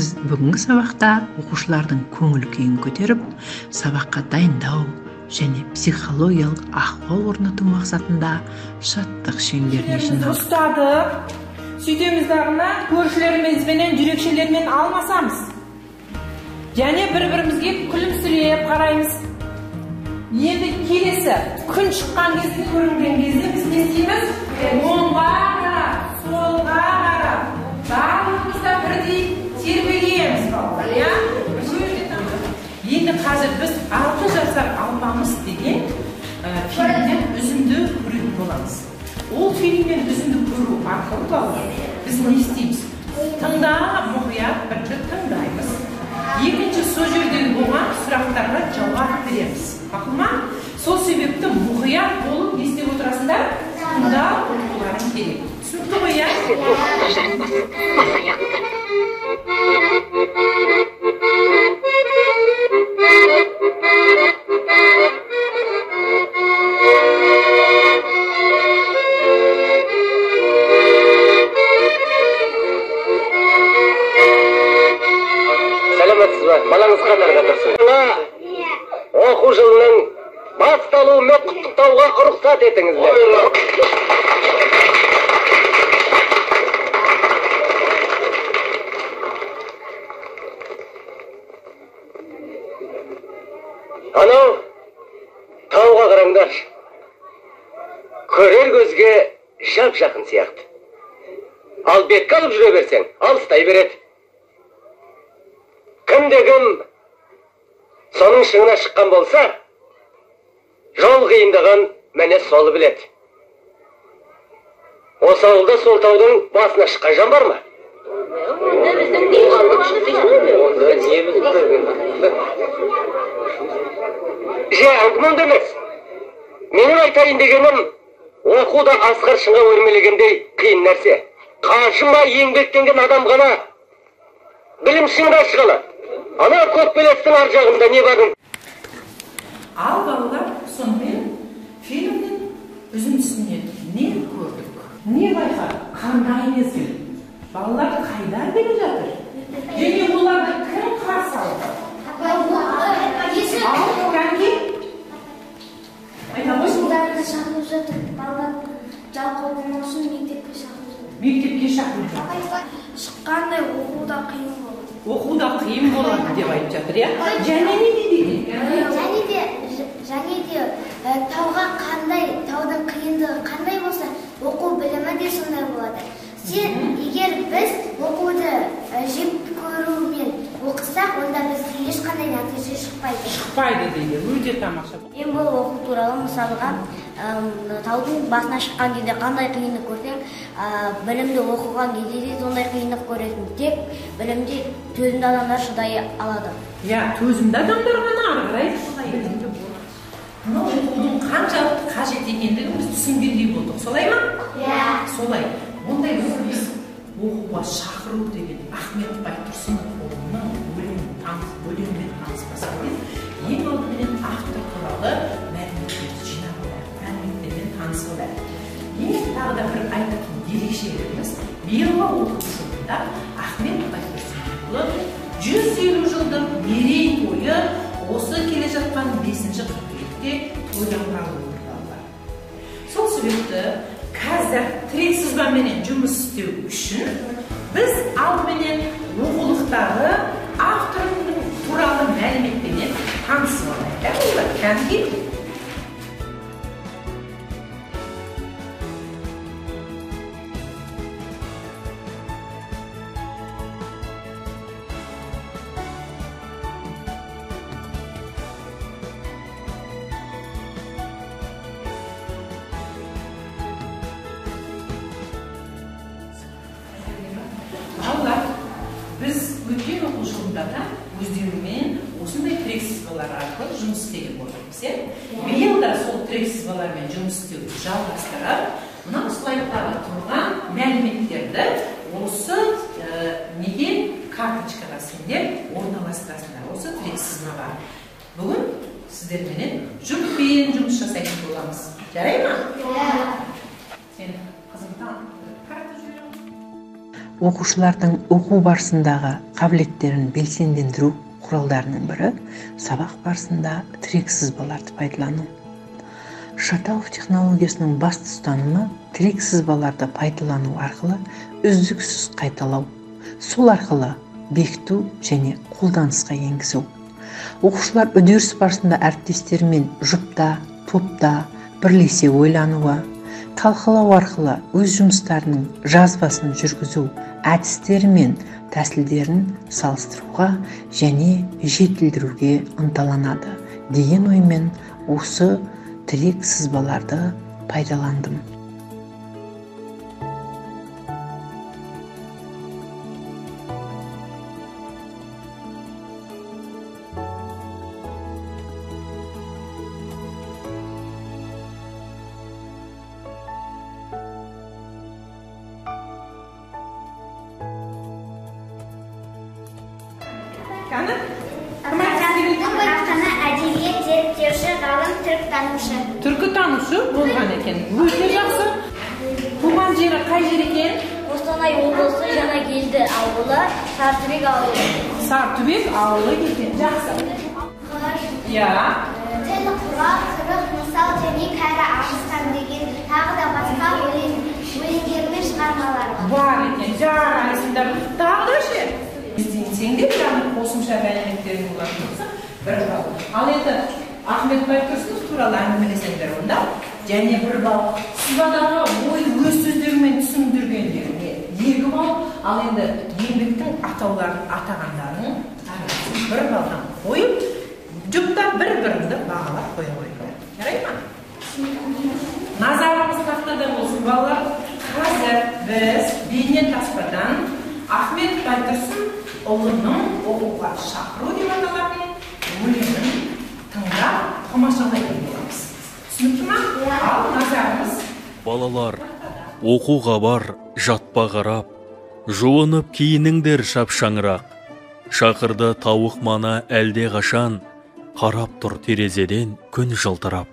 Біз бүгінгі сабақта оқушылардың көңіл күйін көтеріп, сабаққа дайындау және психологиялық ахуал орнату мақсатында шаттық шеңберіне жиналдық. Ұстадық, сөйтеміз дағына көршілерімізбенен жүрекшелермен алмасамыз. Және бір-бірімізге күлімсіреп қараймыз. Енді келесі күн шыққан кезде, көрінген кезде біз не істейміз? Оңға қарап, солға қарап, барлығымыз да бірдей тербелеміз, балалар, иә? Енді қазір біз 6 жасар Алпамыс деген фильмнен үзінді көретін боламыз. Ол фильмнен үзінді көру арқылы, балалар, біз не істейміз? Тыңдап, мұқият бірінші тыңдаймыз. Екінші, сол жердегі болған сұрақтарға жауап береміз. Мақұл ма? Сол себепті мұқият болып не істеп отырасыңдар? Тыңдап отыруларың керек. Түсінікті ғой, иә? Саламатсыз ба? Балаңыз қандарға тұрсын? Оқу жылының басталуымен құттықтауға рұқсат етіңіздер. Анау тауға қараңдар. Көрер көзге жап-жақын сияқты. Ал бетке алып жүре берсең, алыстай береді. Кімде-кім соның шыңына шыққан болса, жол қиындығын міне солы біледі. Осы ауылда сол таудың басына шыққан жан бар ма? Же, әңгіме онда емес. Менің айтайын дегенім, оқу да асқар шыңға өрмелегендей қиын нәрсе. Қажымай еңбектенген адам ғана білім шыңға шыға алады. Ана көк белестің ар жағында не барын? Ал балалар, сонымен фильмнің үзіндісінен не көрдік? Не байқадық? Қандай мезгіл? Балалар қайда келе жатыр? Және оларды кім қарсы алды? Ал, кәнки? Айта қойсын. Балаларды шақырып жатыр. Балалар жалқау болмау үшін мектепке шақырып жатыр. Мектепке шақырып жатыр. Шыққандай оқу да қиын болады. Оқу да қиын болады деп айтып жатыр, иә? Және не дейді екен? Және де тауға қандай, таудың қиындығы қандай болса, оқу білімі де сондай болады. Сен егер біз оқуды жеп көрумен оқысақ, онда бізге ешқандай нәтиже шықпайды. Шықпайды дейді. Өте тамаша. Мен бұл оқу туралы мысалға таудың басына шыққан кезде қандай қиындық көрсең, білімді оқыған кезде де сондай қиындық көресің. Тек білімде төзімді адамдар шыдай алады. Иә, төзімді адамдар ғана ары қарай білімді болады. Мынау оқудың қаншалықты қажет екендігін біз түсінгендей болдық. Солай ма? Иә. Солай. Ондай біз оқуға шақыру деген Ахмет Байтұрсынұлының өлеңімен таныспасақ, ең алдыменен автор туралы мәліметтерді жинап алайық, мәліметтермен танысып алайық. Ең тағы да бір айтатын ерекшелігіміз, биылғы оқу жылында Ахмет Байтұрсынұлы 150 жылдық мерейтойы осы келе жатқан 5 қыркүйекте тойланғалы отыр, балалар. Сол себепті қазір тірек сызбаменен жұмыс істеу үшін біз алдыменен оқулықтағы авторының туралы мәліметпенен танысып алайық. Ә, балалар, кәдімгі балалар, біз өткен оқу жылында да өздерімен осындай тірек сызбалар арқылы жұмыс істеген болатынбыз, иә? Биыл да сол тірек сызбалармен жұмыс істеуді жалғастырып, мынау слайдтағы тұрған мәліметтерді осы неге карточкаға сендер орналастырасыңдар, осы тірек сызбаға. Бүгін сіздерменен жұппен жұмыс жасайтын боламыз. Жарай ма? Сен қызым карта жіберемін. Оқушылардың оқу барысындағы қабілеттерін белсендендіру құралдарының бірі сабақ барысында тірек сызбаларды пайдалану. Шаталов технологиясының басты ұстанымы тірек сызбаларды пайдалану арқылы үздіксіз қайталау, сол арқылы бекіту және қолданысқа енгізу. Оқушылар үдеріс барысында әріптестерімен жұпта, топта бірлесе ойлануы, талқылау арқылы өз жұмыстарының жазбасын жүргізу әдістері мен тәсілдерін салыстыруға және жетілдіруге ынталанады деген оймен осы тірек сызбаларды пайдаландым. Кәні? Ақыны, әдебиет зерттеуші, ғалым, түркітанушы. Түркітанушы болған екен. Өте жақсы. Туған жері қай жер екен? Қостанай облысы Жаңакелді ауылы, Сарытүбек ауылы. Сарытүбек ауылы екен. Жақсы. Иә. Тіл құрақ, 40 мысал және кәрі арыстан деген тағы да басқа өлеңдер мен шығармалар бар. Бар екен. Жарайсыңдар. Тағы да ше? Ізденсеңдер, яғни қосымша мәліметтерің болатын болса, 1 балл. Ал енді Ахмет Байтұрсынов туралы әңгімелесеңдер онда және 1 балл. Сызбадағы ой өз сөздерімен түсіндіргендеріне 2 балл. Ал енді еңбектің атауларын атағандарының әрқайсысын 1 баллдан қойып, жұпта бір-біріңді бағалап қоя қойыңдар. Жарай ма? Назарымыз тақтада болсын, балалар. Қазір біз бейне таспадан Ахмет Байтұрсын ұлының оқуға шақыру деп аталатын өлеңін тыңдап тамашалайтын боламыз. Түсінікті ма? Ал назарымыз. Балалар, оқуға бар, жатпа қарап, жуынып киініңдер шапшаңырақ. Шақырды тауық мана әлде қашан, қарап тұр терезеден күн жылтырап.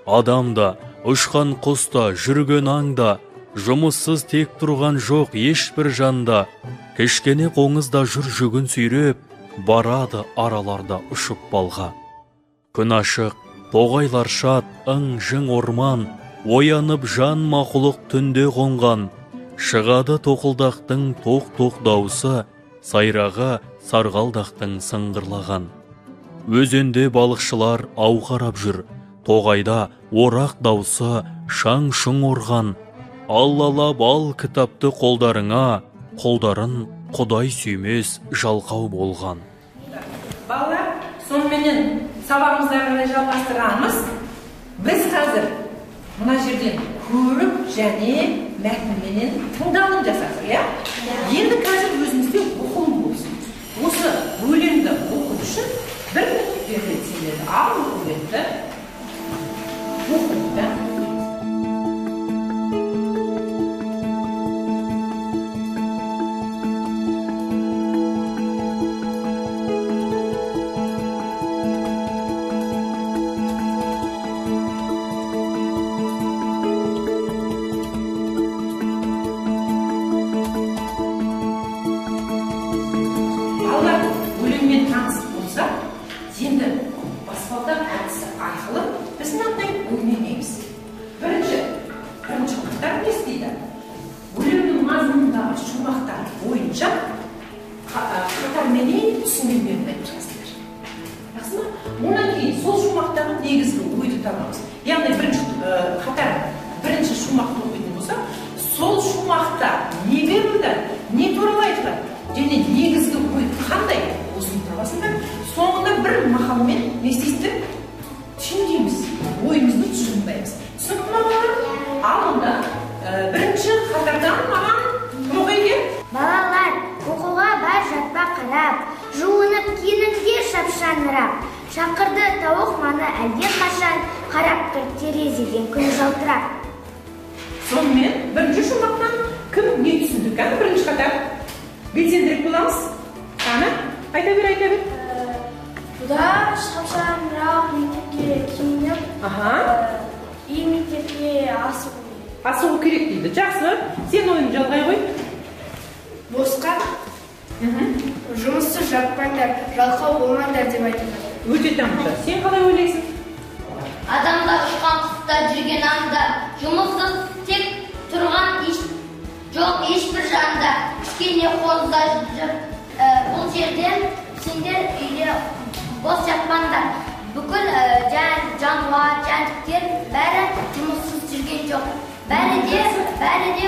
Адам да, ұшқан құс та, жүрген аң да, жұмыссыз тек тұрған жоқ ешбір жанда. Кішкене қоңыз да жүр жүгін сүйреп, барады араларда ұшып балға. Күн ашық, тоғайлар шат, ың-жың орман, оянып жан мақұлық түнде қонған. Шығады тоқылдақтың тоқ-тоқ дауысы, сайрағы сарғалдақтың сыңғырлаған. Өзенде балықшылар ау қарап жүр, тоғайда орақ дауысы шаң-шұң ұрған. Аллалап ал кітапты қолдарыңа, қолдарын Құдай сүймес жалқау болған. Балалар, соныменен сабағымызды әрі қарай жалғастырамыз. Біз қазір мына жерден көріп және мәтінменен тыңдалым жасадық, иә? Енді қазір өзімізде оқылым болсын. Осы өлеңді оқу үшін бір минут беріледі сендерге. Ал өлеңді оқиды. Енді баспалдақ әдісі арқылы біз мынандай өңдемейміз. Бірінші қатар не істейді? Өлеңнің мазмұнындағы шумақтар бойынша қатарменен түсінгендерін айтып шығасыңдар. Жақсы ма? Онан кейін сол шумақтағы негізгі ойды табамыз. Яғни бірінші қатар бірінші шумақты оқитын болсақ, сол шумақта не берілді, не туралы айтылады, және негізгі ой қандай, осыны табасыңдар. Соңында бір мақалмен не істейсіздер? Түйіндейміз, ойымызды тұжырымдаймыз. Түсінікті ма, балалар? Ал онда бірінші қатардан маған кім оқиды? Балалар, оқуға бар, жатпа қарап, жуынып киініңдер шапшаңырақ. Шақырды тауық маны әлде қашан, қарап тұр терезеден күн жалтырап. Сонымен бірінші шумақтан кім не түсінді? Кәні бірінші қатар белсендірек боламыз. Кәні, айта бер, айта бер. Бұда шапшаңырақ мектепке киініп, и мектепке асығу. Асығу керек дейді. Жақсы. Сен ойыңды жалғай ғой. Босқа жұмыссыз жатпаңдар, жалқау болмаңдар деп айтып жатыр. Өте тамаша. Сен қалай ойлайсың? Адамдар ұшқан құста жүрген аңда, жұмыссыз тек тұрған жоқ ешбір жанда. Кішкене қозда жүр. Бұл жерден сендер үйде бос жатпаңдар. Бүкіл жануар, жәндіктер бәрі жұмыссыз жүрген жоқ. Бәрі де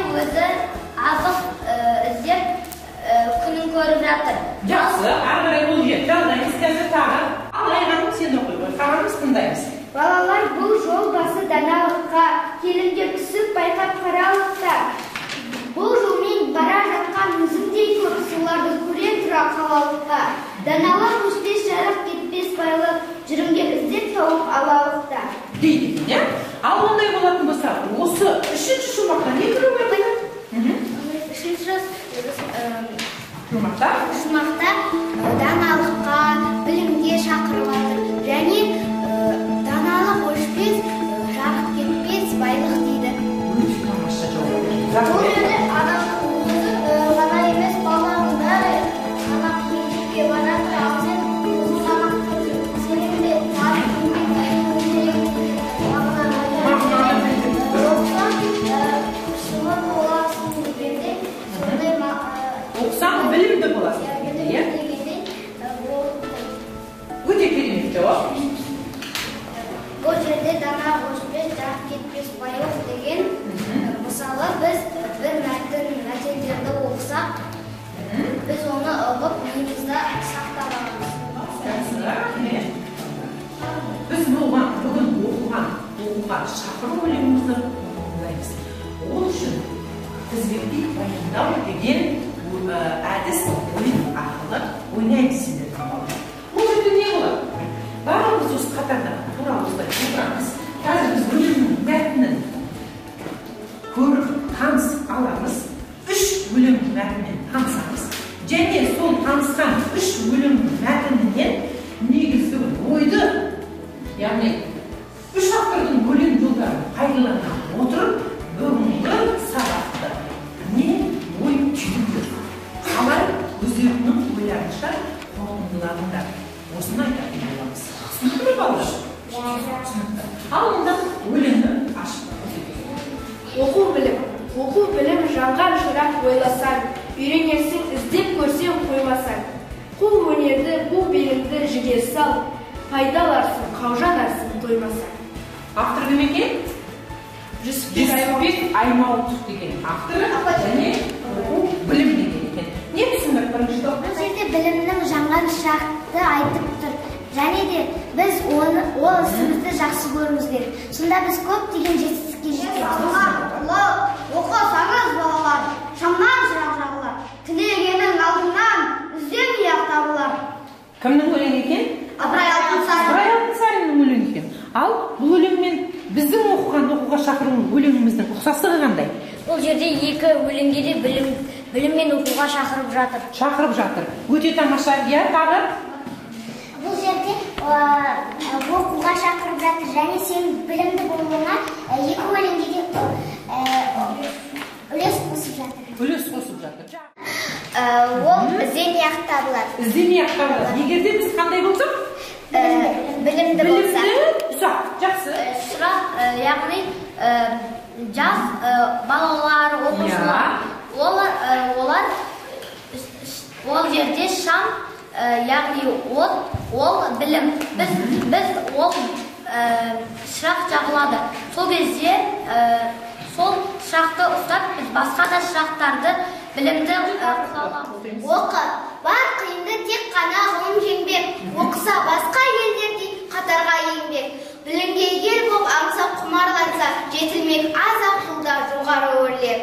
өзі азық іздеп күнін көріп жатыр. Жақсы, ары қарай ол жер жалғаймыз қазір тағы. Ал Айғаным, сен оқи ғой, қалғанымыз тыңдаймыз. Балалар, бұл жол басы даналыққа, келіңдер түсіп байқап қаралықта. Бұл жолмен бара жатқан өзіңдей көп соларды көре тұра қалалықта. Даналық өшпес, жарық кетпес байлық, жүріңдер іздеп тауып алалықта. Дейді екен, иә? Ал ондай болатын болса, осы үшінші шумақта не туралы айтады? Үшінші шумақта даналыққа, білімге шақырып жатыр. Және даналық өшпес, жарық кетпес байлық дейді. Өте тамаша жауап. Бұл жерде адамның өзі ғана емес, баланың бәрі ғана мектепке барады. Ал сен өзің ғана сенің де барып еңбек етуің керек. Оқысаң шыңы боласың дегенде, сондай оқысаң білімді боласың дегенде, иә? Өте керемет жауап. Бұл жерде дана өшпес, жарық кетпес байлық деген. Мысалы, біз бір мәтіндерді оқысақ, біз оны ұғып, миымызда сақтап аламыз. Жақсы, рахмет. Біз бүгін оқуға шақыру өлеңімізді орындаймыз. Ол үшін тізбектей баяндау деген әдіс ойын арқылы ойнаймыз сендердің балалар. Ол жерде не болады? Барлығымыз осы қатарда тура осылай отырамыз. Қазір біз өлеңнің мәтінін көріп танысып аламыз. Үш өлеңнің мәтінімен танысамыз. Және сол танысқан үш өлеңнің мәтінінен негізгі ойды, яғни үш автордың өлең жолдарын пайдалана отырып, бүгінгі сабақты не ой түйдіңдер, қалай өздерінің ойларынша қорытындыладыңдар, осыны айтатын боламыз. Түсінікті ме, балалар? Түсінікті. Ал онда өлеңді ашып көрсетейік. Оқу білім. Оқу білім жанған шырақ ойласаң, үйренерсің іздеп көрсең қоймасаң. Қу өнерді, қу білімді жігер сал, пайдаларсың, қаужанарсың тоймасаң. Автор кім екен? Жүсіпбек Аймауытов деген авторы және оқу білім деген екен. Не түсіндік бірінші топ? Бұл жерде білімнің жанған шырақты айтып тұр. Және де біз ол ісімізді жақсы көруіміз керек. Сонда біз көптеген жетістікке жетеміз. Оқысаңыз, балалар, шамнан шырақ жағылар. Тілегенің алдынан іздемей-ақ табылар. Кімнің өлеңі екен? Ыбырай Алтынсарин. Ыбырай Алтынсариннің өлеңі екен. Ал бұл өлеңмен біздің оқуға шақыру өлеңіміздің ұқсастығы қандай? Бұл жерде екі өлеңде де біліммен оқуға шақырып жатыр. Шақырып жатыр. Өте тамаша. Иә, тағы? Бұл жерде оқуға шақырып жатыр. Және сен білімді болуыңа екі өлеңде де үлес қосып жатыр. Үлес қосып жатыр. Ол іздемей-ақ табылады. Іздемей-ақ табылады. Егер де біз қандай болсақ? Білімді болсақ. Білімді, ұсақ, жақсы. Шырақ, яғни жас балалар, оқушылар, олар ол жерде шам, яғни от, ол білім. Біз ол шырақ жағылады. Сол кезде сол шырақты ұстап, біз басқа да шырақтарды білімді қыла аламыз. Оқы, бар қиынды тек қана ғылым жеңбек. Оқыса басқа елдердей қатарға еңбек. Білімге ел боп аңсап құмарланса, жетілмек аз-ақ жылда жоғары өрлеп.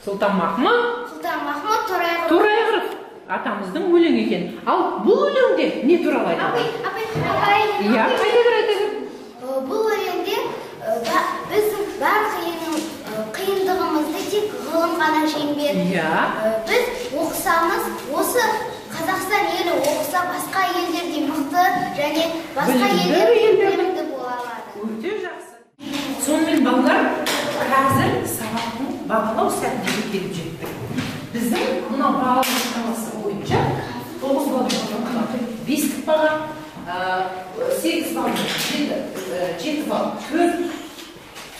Сұлтанмахмұт? Сұлтанмахмұт Торайғыров. Торайғыров атамыздың өлеңі екен. Ал бұл өлеңде не туралы айтады? Апай, Иә, айта бер, айта бер. Бұл өлеңде біздің бар қиындығымызды тек ғылым ғана жеңбек. Иә. Біз оқысамыз, осы Қазақстан елі оқыса басқа елдердей мықты және басқа елдердей білімді бола алады. Өте жақсы. Сонымен балалар, қазір сабақтың бағалау сәтіне келіп жеттік. Біздің мынау балл, 7 балл, 4,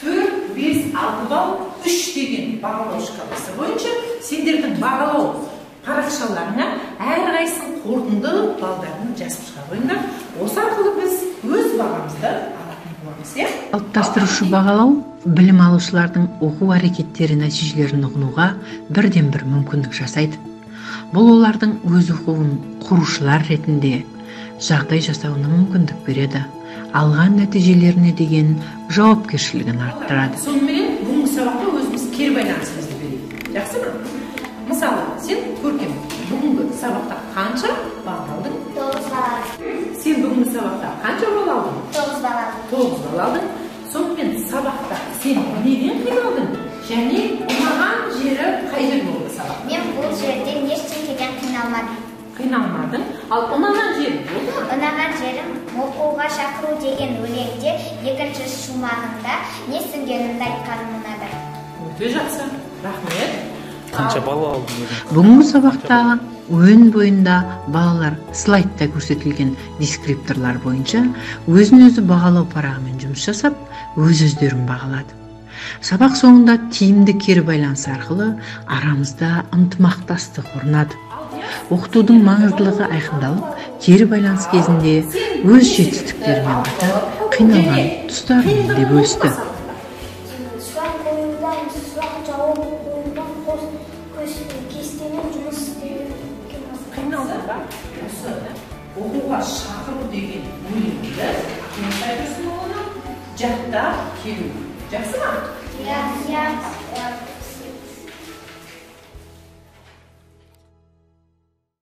4, 5, 6 балл, 3 деген бағалау шкаласы бойынша сендердің бағалау парақшаларыңа әрқайсының қорытынды балдарын жазып шыға қойыңдар. Осы арқылы біз өз бағамызды алатын боламыз, иә? Қалыптастырушы бағалау білім алушылардың оқу әрекеттері нәтижелерін ұғынуға бірден-бір мүмкіндік жасайды. Бұл олардың өз оқуын құрушылар ретінде жағдай жасауына мүмкіндік береді, алған нәтижелеріне деген жауапкершілігін арттырады. Сонымен бүгінгі сабақта өзіміз кері байланысымызды берейік. Жақсы ма? Мысалы, сен Көркем, бүгінгі сабақта қанша балл алдың? 9 балл алдым. Сен бүгінгі сабақта қанша балл алдың? 9 балл алдым. 9 балл алдың. Сонымен сабақта сен неден қиналдың? Және ұнаған жері қай жер болды сабақта? Мен бұл жерден ештеңеден қиналмадым. Қиналмадың. Ал ұнаған жері болды ма? Ұнаған жерім оқуға шақыру деген өлеңде екінші шумағында не түсінгенімді айтқаным ұнады. Өте жақсы. Рахмет. Қанша балл алдың өзің? Бүгінгі сабақта өн бойында балалар слайдта көрсетілген дескрипторлар бойынша өзін-өзі бағалау парағымен жұмыс жасап, өз-өздерін бағалады. Сабақ соңында тиімді кері байланыс арқылы арамызда ынтымақтастық орнады. Оқытудың маңыздылығы айқындалып, кері байланыс кезінде өз жетістіктерімен қатар қиналған тұстарымен де бөлісті. Сұрақ қоюдан, сұрақ жауап қоюдан, қос кестемен жұмыс істеуге. Қиналдың ба? Осы оқуға шақыру деген өлеңді Ақмешіт Байтұрсынұлының жаттап келу. Жақсы ма? Иә, иә.